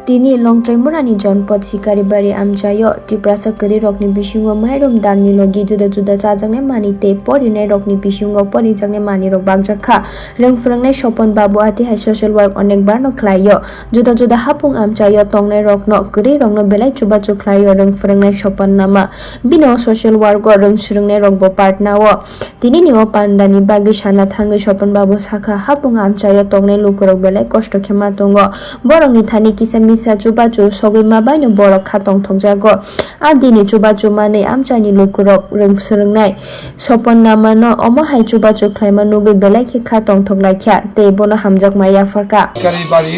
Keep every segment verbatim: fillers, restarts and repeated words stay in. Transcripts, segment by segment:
Tini Longtraimurani Jonpot Sikaribari amchaio Tiprasa kwrwirokni bisingo mairum dalni logi juda juda chajaknai manwi tei porinairokni bisingo porijaknai manwirok bakjak kha. Rwng phwrwngnai Sopon Babu atihai social work onek barno khlaio. Juda juda hapung amchaio tongnairokno kwrwirokno belai chubachu khlaio rwng phwrwngnai Sopon Nama. Bini o social work o rwng swrwngnairokbo partner o. Tinini o pandani bagwi sana thangwi Sopon Babu sakha, hapung amchaio tongnai lukurok belai kosto khe ma tongo. Borokni thani kisa misa chubachu sogwi ma baino borok kha tongthokjago. A dini chubachu manwi amchaini lukurok rwng swrwngnai Sopon Namano omo hai chubachu khlaima nugwi belai khe kha tongthok laikha tei bono hamjakma yapharkha. কারিবাড়ি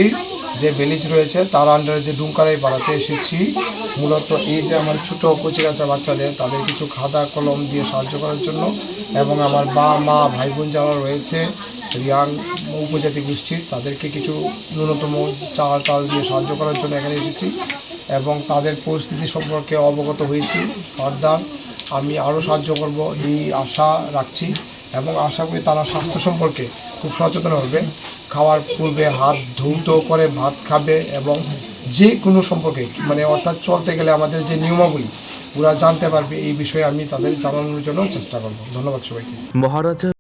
যে ভিলেজ রয়েছে, তার আন্ডারে যে ডুমকারাই পাড়াতে এসেছি। মূলত এই যে আমার ছোট কচিকাঁচা বাচ্চাদের, তাদের কিছু খাতা কলম দিয়ে সাহায্য করার জন্য এবং আমার বাবা মা ভাই বোন যারা রয়েছে রিয়াং উপজাতি গোষ্ঠীর, তাদেরকে কিছু ন্যূনতম চাল টাল দিয়ে সাহায্য করার জন্য এখানে এসেছি এবং তাদের পরিস্থিতি সম্পর্কে অবগত হয়েছি। ফার্দার আমি আরও সাহায্য করব এই আশা রাখছি এবং আশা করি তারা স্বাস্থ্য সম্পর্কে খুব সচেতন হবে। খাওয়ার পূর্বে হাত ধৌত করে ভাত খাবে এবং যে কোনো সম্পর্কে, মানে, অর্থাৎ চলতে গেলে আমাদের যে নিয়মাবলী, ওরা জানতে পারবে। এই বিষয়ে আমি তাদের জানানোর জন্য চেষ্টা করব। ধন্যবাদ সবাইকে। মহারাজা